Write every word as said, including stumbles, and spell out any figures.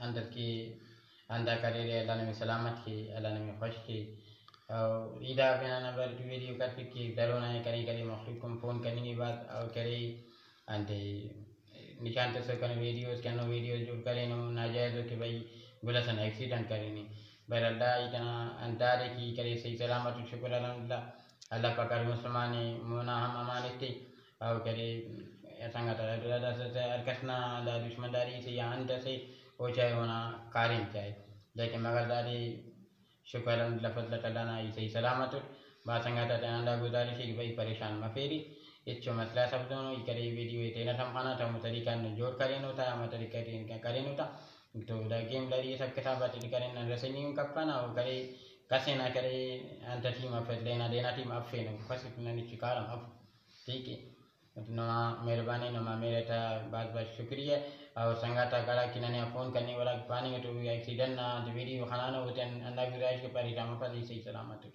اندر کہ ہندا کریرے، اللہ نمے سلامت کے، اللہ نمے خوش کے۔ او ای دا پین انا بر ویڈیو کٹک کہ درونا کرے کرے مخلوق ہم فون کننگے بھاز او کرے انتے نشان تسو کنے ویڈیوز کہ ہنو ویڈیوز جوڑ کرینو ناجائز ءُ کہ بھئی گل ئسے نا ایکسیڈنٹ کرینے۔ بہرحال دا ہیت انا انت دادے کہ ای کرے صحیح سلامت ءُ شکر الحمدللہ۔ اللہ پاک ہر مسلمان ءِ مونا ہم امان ایتے۔ او کرے سنگت آتا دعا داسہ ہر کس نا دا دشمنداری سے یا انت سے او چاہے اونا کاریم چاہے، لیکن مگر دادے شکر الحمدللہ فضل تعالیٰ نا ای صحیح سلامت اٹ۔ با سنگت آتے ہندا گزارش ءِ کہ بھئی پریشان مفیرے، ہچو مسئلہ اس افدونو، ای کرے ویڈیو ءِ تینٹ ہم خناٹ ہمو طریقہ ہندن جوڑ کرینو تا، ہمو طریقہ ٹی انکان کرینو تا۔ تو دا گیم لری سب کتاب آتے ٹی کرین نن رسینی ہم کپنہ او کرے کسے نا کرے انت ٹی مفیس، لینا دینا ٹی مفینو، کس ننے شکار ہم اف، ٹھیک ہے۔ نما مہربانی، نما مہر تا بھاز بھاز شکریہ۔ اور سنگت آک ہرا کہ ننے آ فون کننگ، ہرا کہ پاننگ تو ایکسیڈنٹ نا ویڈیو خنانو، اوتیان ہندا گزارش کہ پریشان مفس، ای صحیح سلامت اٹ۔